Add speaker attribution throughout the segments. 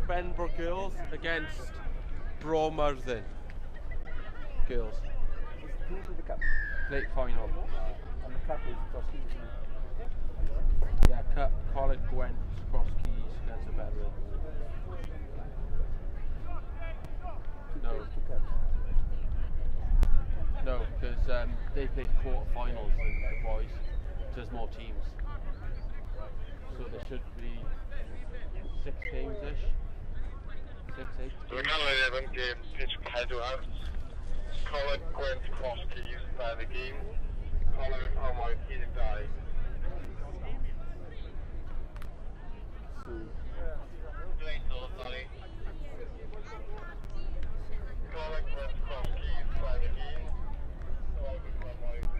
Speaker 1: Benfro Girls against Bro Myrddin Girls.
Speaker 2: Who's in the cup?
Speaker 1: Late final.
Speaker 2: And the cup is Cross Keys, isn't it?
Speaker 1: Yeah, cup, Coleg Gwent, Cross Keys against the Berwyn. No.
Speaker 2: Two cups.
Speaker 1: No, because they played quarter-finals and the boys, so there's more teams. So there should be 6 games-ish. 6, 8.
Speaker 3: So the Canol 11 game, pitch pedwar. Coleg Gwent Cross Keys 21, Coleg y Cymoedd 12. Sorry. Coleg Gwent Cross Keys 21, Coleg y Cymoedd 12.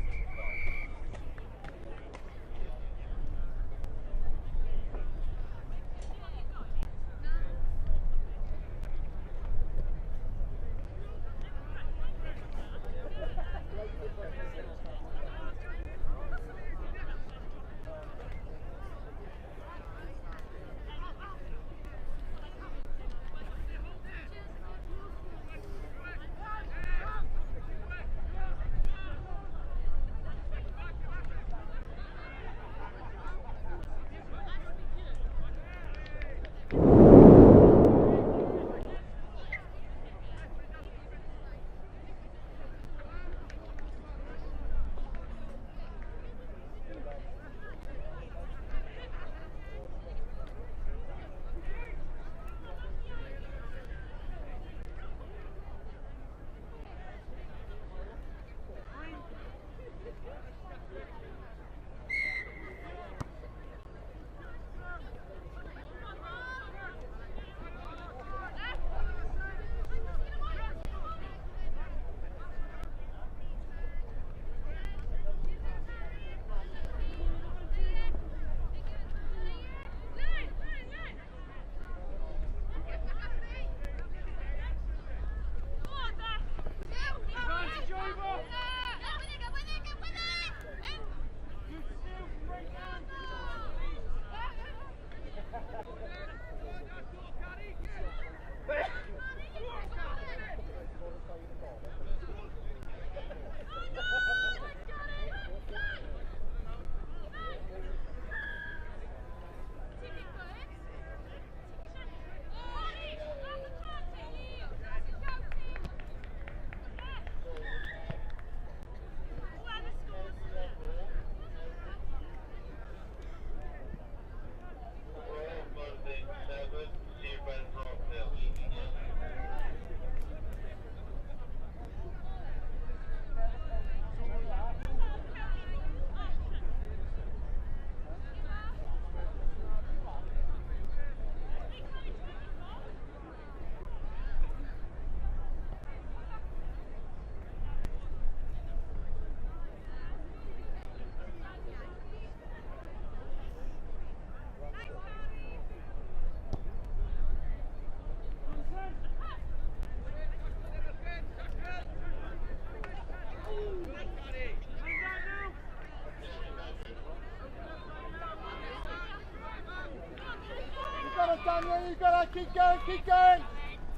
Speaker 2: Daniel, you got it, keep going, keep going,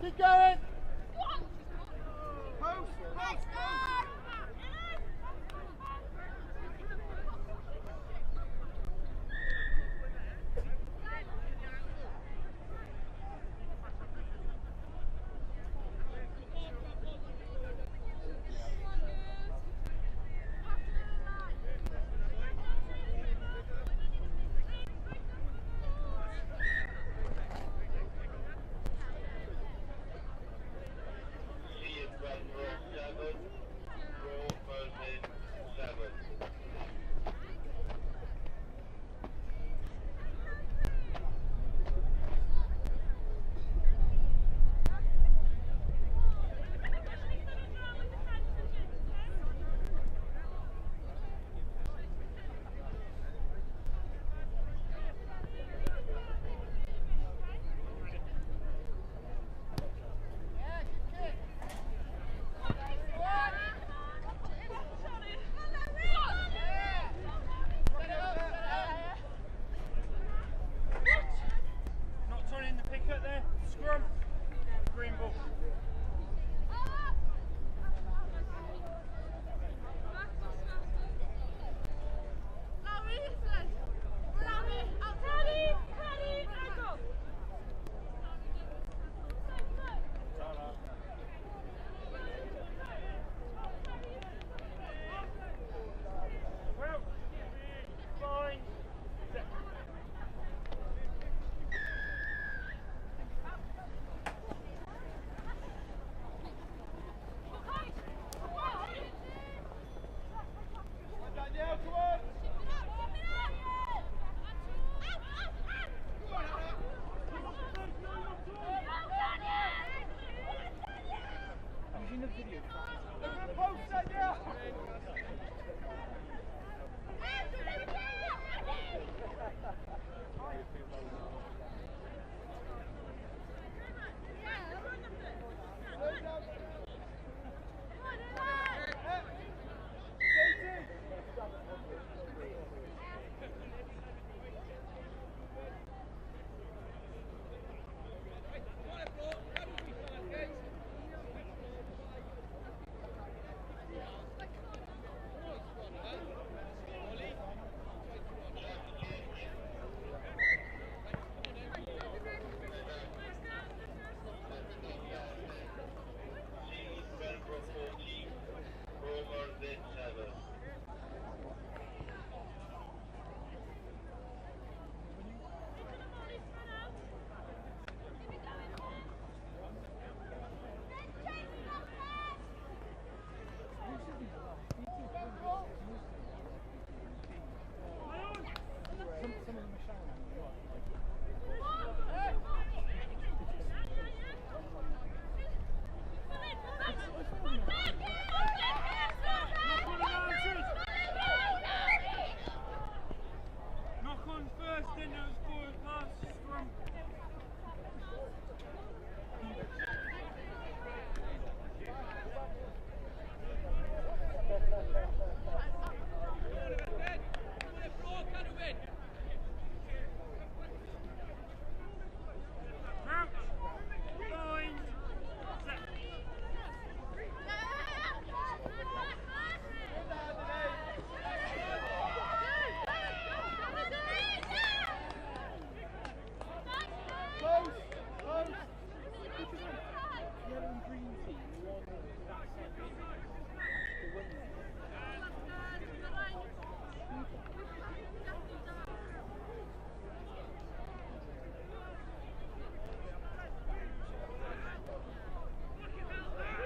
Speaker 2: keep going.
Speaker 4: Post, post, post.
Speaker 3: Sir Benfro 7,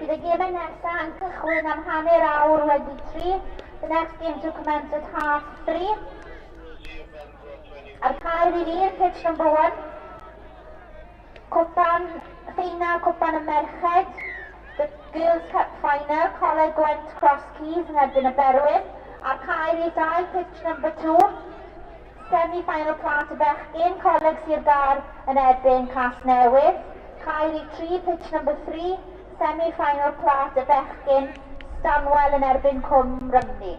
Speaker 5: Bydd y gemau nesaf yn cychwyn am 3:30. The next game to commence at 3:30. Ar cae rhif 1, pitch number 1. Cwpan, ffeinal Cwpan y Merched. The Girls Cup Final, Coleg Gwent Cross Keys yn erbyn y Berwyn. Ar cae rhif 2, pitch number 2. Semi-final plant y bechgyn, Coleg Sir Gâr yn erbyn Casnewydd. Cae rhif 3, pitch number 3. Semi-final plat y bechgyn, Stanwell yn erbyn Cwm Rhymni.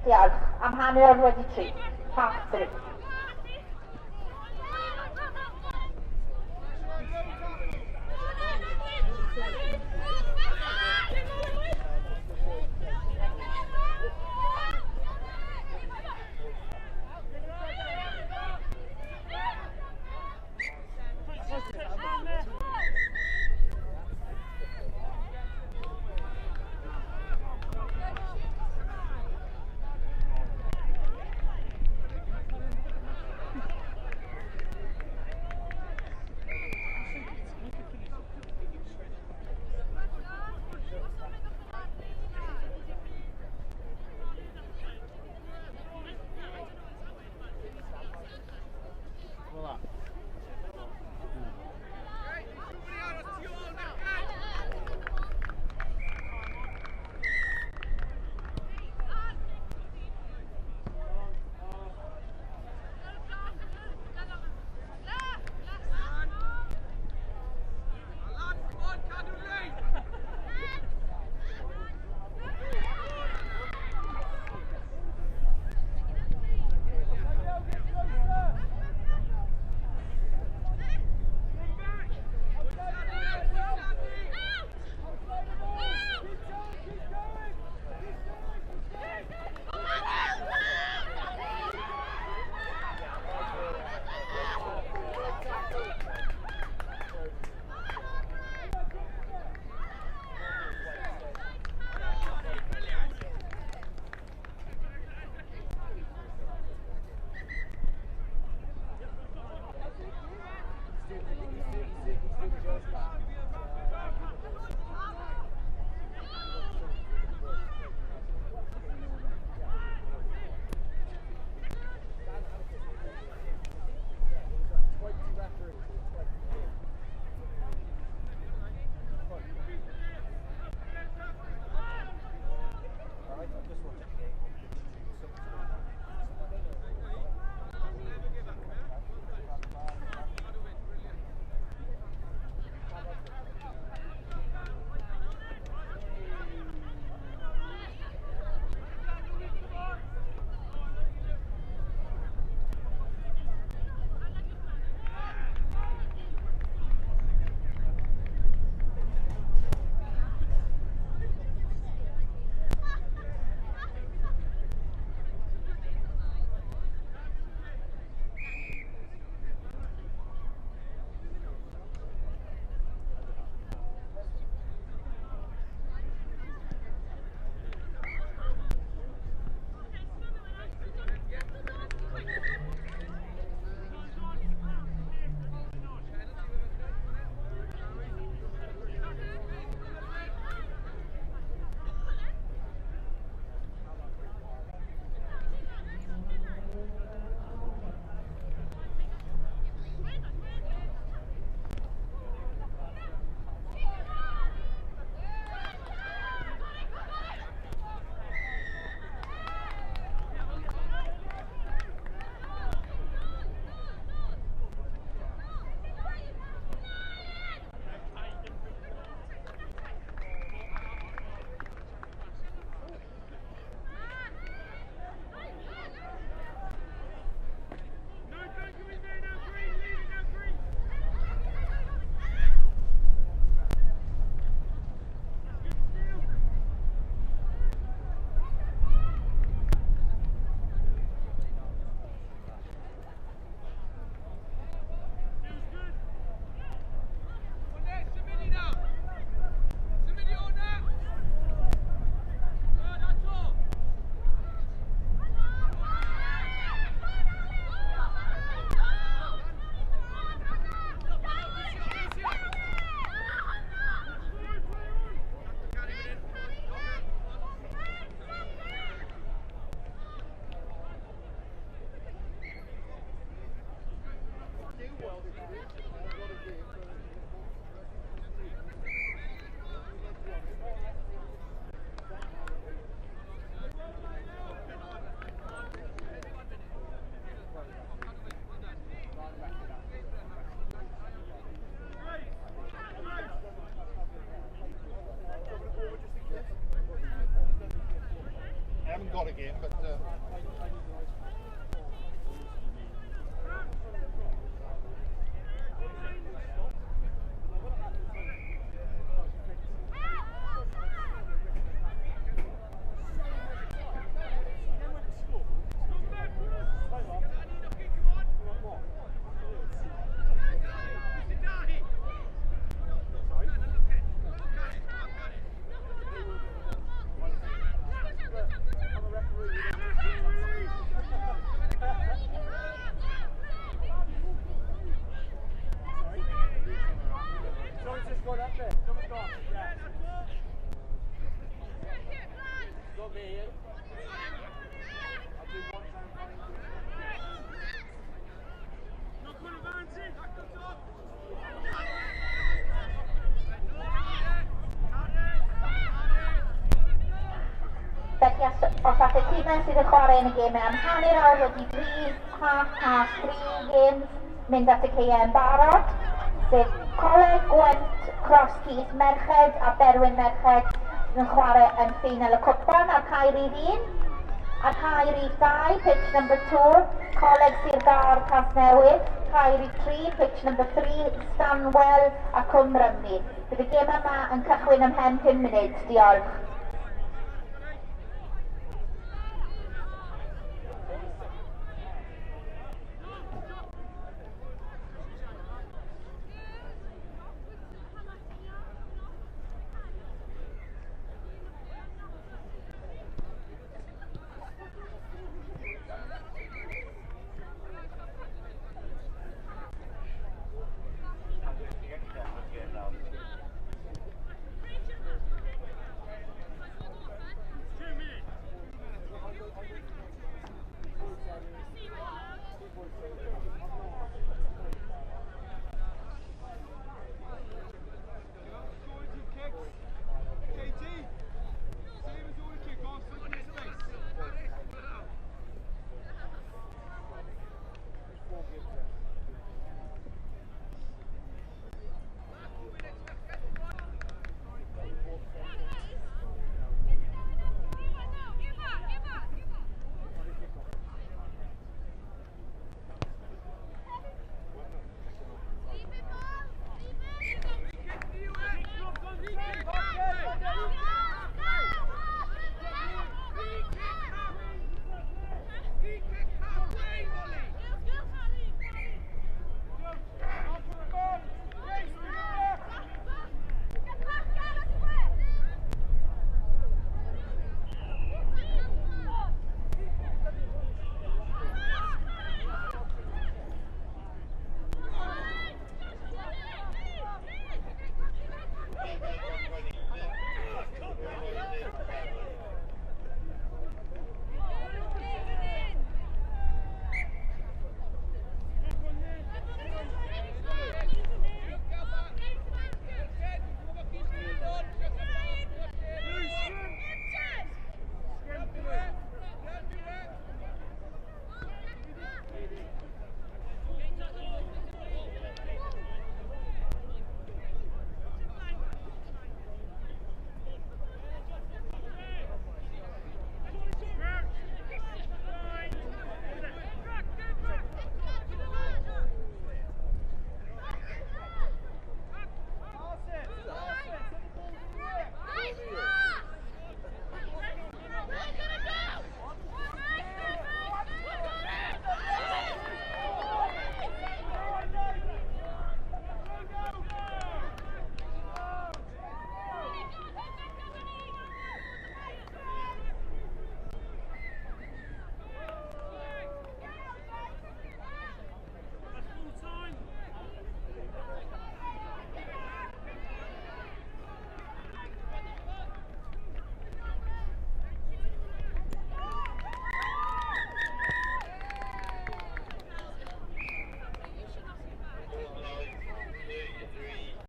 Speaker 5: Diolch. Am 3:30. 3:30.
Speaker 2: I haven't got a game, but
Speaker 5: Felly os all y tîmau sydd yn chwarae yn y gemau am 3:30, 3:30 games, mynd at y caeau yn barod, sef Coleg Gwent Cross Keys Merched a Berwyn Merched sydd yn chwarae yn ffeinal y cwpan ar cae rhif 1. Ar cae rhif 2, pitch number 2, Coleg Sir Gâr Casnewydd, cae rhif 3, pitch number 3, Stanwell a Cwm Rhymni. Bydd y gêm yma yn cychwyn ymhen 5 munud. Diolch.